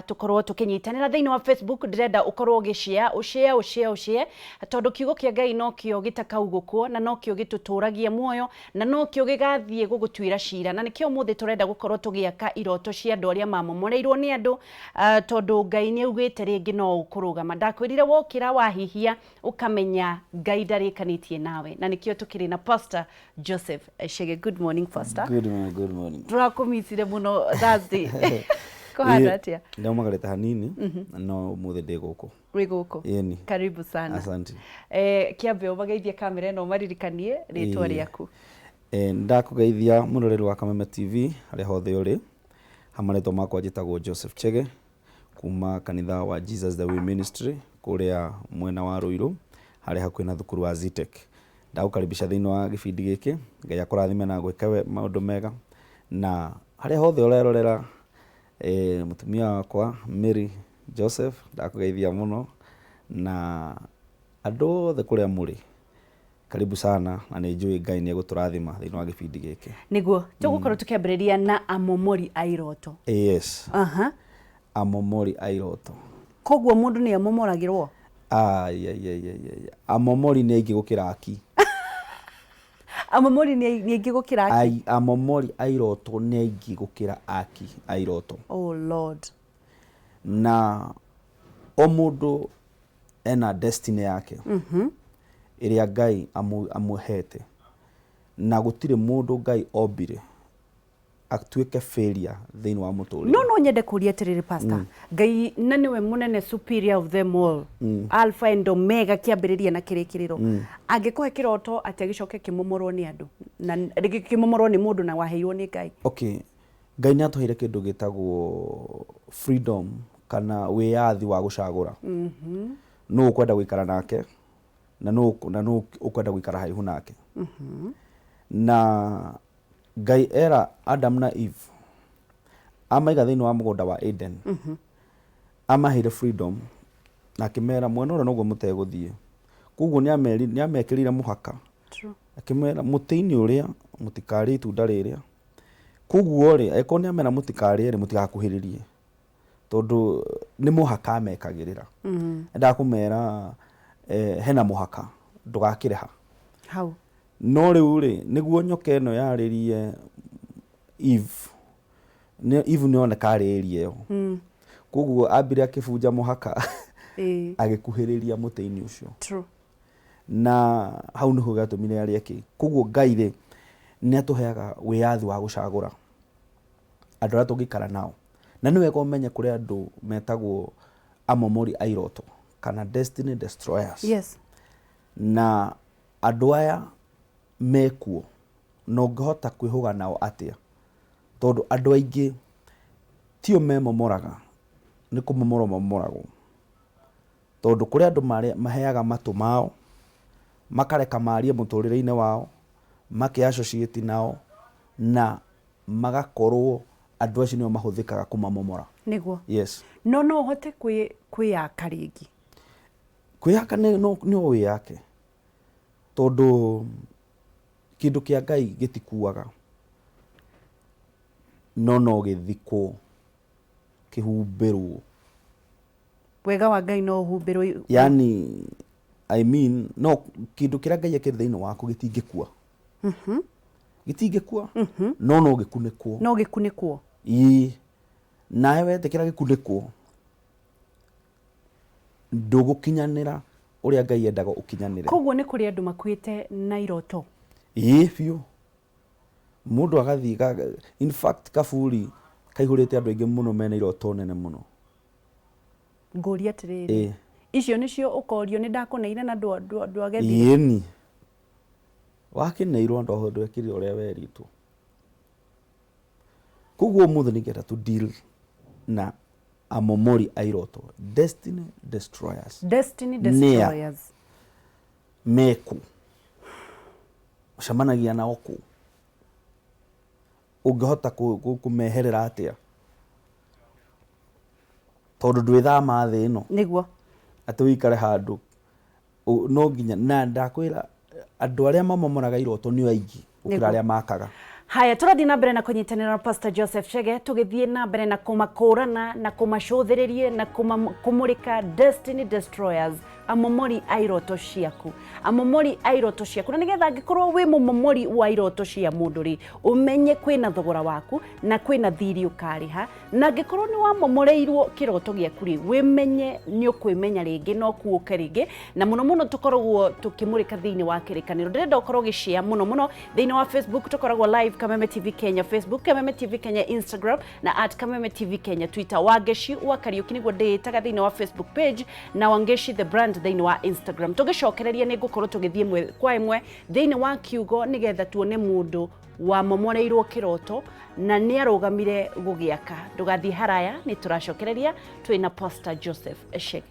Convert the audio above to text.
Tũkorwo tũkĩnyitanĩra thĩinĩ wa Facebook. Ndĩrenda ũkorwo ũgĩshare, ũshare, ũshare, ũshare, tondũ kiugo kĩa Ngai nokĩo gĩtakaugũkwo na nokĩo gĩtũtũragia muoyo na nokĩo gĩgathiĩ gũgũtuĩra cira. Na nĩkĩo ũmũthĩ tũrenda gũkorwo tũgĩaka iroto cia andũ arĩa mamomoreirwo nĩ andũ, tondũ Ngai nĩ augĩte rĩngĩ no ũkũrũgama. Ndakwĩrire wokĩra wahihia ũkamenya Ngai ndarĩkanĩtie nawe, na nĩkĩo tũkĩrĩ na Pastor Joseph Chege. Good morning, Pastor. Good morning, good morning. Tũrakũmicire mũno Thursday. Kũhana atĩa? Ndaumagarĩte hanini no ũmũthĩ ndĩ gũkũ. Wĩ gũkũ? Ĩni. Karibu sana. Asante. Kĩambe ũmageithie kamera ĩno, ũmaririkanie rĩtwa rĩaku. Ndakũgeithia mwĩroreri wa Kameme TV harĩa hothe ũrĩ. Ha marĩtwa makwa njĩtagwo Joseph Chege kuma kanitha wa Jesus the Way Ministry kũrĩa mwena wa Ruiru harĩa hakuhĩ na thukuru wa Zetech. Ndagũkaribisha thĩinĩ wa gĩbindi gĩkĩ, Ngai akũrathime na agwĩke maũndũ mega, na harĩa hothe ũrerorera, mũtumia wakwa Mary Joseph, ndakũgeithia mũno, na andũ othe kũrĩa mũrĩ, karibu sana, na nĩ njũĩ Ngai nĩ egũtũrathima thĩinĩ wa gĩbindi gĩkĩ. Nĩguo tũgũkorwo tũkĩambĩrĩria na amomori a iroto. Yes. Amomori a iroto. Koguo mũndũ nĩ amomoragĩrwo? Ai, ai, ai, ai, ai. Amomori nĩ aingĩ gũkĩra aki. Amomori nĩ aingĩ gũkĩra aki? Ai, amomori a iroto nĩ aingĩ gũkĩra aki a iroto. Oh Lord. Na o mũndũ ena destiny yake ĩrĩa Ngai amũhete, na gũtirĩ mũndũ Ngai ombire atuĩke failure thĩinĩ wa mũtũrĩre. No nyende kũria atĩrĩrĩ, Pastor, Ngai na nĩwe mũnene, superior of them all, Alpha and Omega, kĩambĩrĩria na kĩrĩkĩrĩro, angĩkũhe kĩroto atĩa gĩcoke kĩmomorwo nĩ andũ, na rĩngĩ kĩmomorwo nĩ mũndũ na waheirwo nĩ Ngai? Okay, Ngai nĩ atũheire kĩndũ gĩtagwo freedom kana wĩyathi wa gũcagũra nũ ũkwenda gũikara nake na nũ ũkwenda gũikara haraihu nake. Na Ngai era Adam na Eve amaiga thĩinĩ wa mũgũnda wa Eden, amaheire freedom na akĩmera mwena ũrĩa noguo mũtegũthiĩ. Koguo nĩ amekĩrĩire mũhaka. Akĩmera mũtĩ-inĩ ũrĩa mũtikarĩe itunda rĩrĩa. Koguo rĩ, angĩkorwo nĩ amera mũtikarĩe rĩ, mũtigakuhĩrĩrie, tondũ nĩ mũhaka amekagĩrĩra. Endaga kũmera hena mũhaka, ndũgakĩre ha. Hau. No rĩu rĩ, nĩguo nyoka ĩno yarĩrie Eve, Eve nĩ oneka arĩ area ĩyo. Koguo ambire akĩbunja mũhaka, agĩkuhĩrĩria mũtĩ-inĩ ũcio. Na hau nĩho gĩatũmire arĩe kĩ. Koguo Ngai rĩ, nĩ atũheaga wĩyathi wa gũcagũra andũ arĩa tũngĩikara nao. Na nĩ wega ũmenye kũrĩ andũ metagwo amomori a iroto kana destiny destroyers. Na andũ aya mekuo, na ũngĩhota kwĩhũga nao atĩa? Tondũ andũ aingĩ tio memomoraga, nĩ kũmomorwo mamomoragwo. Tondũ kũrĩ andũ maheaga matũ mao, makareka marie mũtũrĩre-inĩ wao, make associate nao, na magakorwo andũ acio nĩo mahũthĩkaga kũmamomora. Nĩguo. Yes. No no ũhote kwĩyaka rĩngĩ? Kwĩyaka no wĩyake, tondũ kĩndũ kĩa Ngai gĩtikuaga, no no gĩthikwo, kĩhumbĩrwo. Wega wa Ngai no ũhumbĩrwo. Yani, I mean, no kĩndũ kĩrĩa Ngai ekĩrĩ thĩinĩ waku gĩtingĩkua. Gĩtingĩkua, no no gĩkunĩkwo. No gĩkunĩkwo. Ĩĩ. Nawe wetĩkĩra gĩkunĩkwo, ndũgũkinyanĩra ũrĩa Ngai endaga ũkinyanĩre. Koguo nĩ kũrĩ andũ makuĩte na iroto? Ĩĩ biũ. Mũndũ agathiĩ, in fact kaburi kaihũrĩte andũ aingĩ mũno mena iroto nene mũno. Ngũria atĩrĩrĩ, icio nĩcio ũkorio nĩ ndakũneire na ndwagethire? Ĩni. Wakĩneirwo ndwekire ũrĩa werĩtwo. Koguo ũmũthĩ nĩngĩenda to deal na amomori a iroto, destiny destroyers. Destiny destroyers. Meku ũcemanagia nao kũ? Ũngĩhota kũmeherera atĩa? Tondũ ndwĩthama thĩ ĩno. Nĩguo. Atĩ ũikare handũ no nginya, na ndakwĩra andũ arĩa mamomoraga iroto nĩ aingĩ gũkĩra arĩa makaga. Haya, tũrathiĩ na mbere na kũnyitanĩra na Pastor Joseph Chege, tũgĩthiĩ na mbere na kũmakũrana na kũmacũthĩrĩrie na kũmũrĩka destiny destroyers, amomori a iroto ciaku, amomori a iroto ciaku. Na nĩgetha angĩkorwo wĩ mũmomori wa iroto cia mũndũ rĩ, ũmenye kwĩna thogora waku na kwĩna thirĩ ũkarĩha. Na angĩkorwo nĩ wamomoreirwo kĩroto gĩaku rĩ, wĩmenye nĩ ũkwĩmenya rĩngĩ na ũkuũke rĩngĩ. Na mũno mũno tũkoragwo tũkĩmũrĩka thĩinĩ wa kĩrĩkanĩro. Ndĩrenda ũkorwo ũgĩshare mũno mũno thĩinĩ wa Facebook. Tũkoragwo live Kameme TV Kenya Facebook, Kameme TV Kenya Instagram na at Kameme TV Kenya Twitter. Wangeci wa Kariũki nĩguo ndĩĩtaga thĩinĩ wa Facebook page na Wangeci the brand thĩinĩ wa Instagram. Tũgĩcokereria nĩ ngũkorwo tũgĩthiĩ ĩmwe kwa ĩmwe thĩinĩ wa kiugo nĩgetha tuone mũndũ wamomoreirwo kĩroto na nĩ arũgamire gũgĩaka. Ndũgathiĩ haraya, nĩ tũracokereria twĩna Pastor Joseph Chege.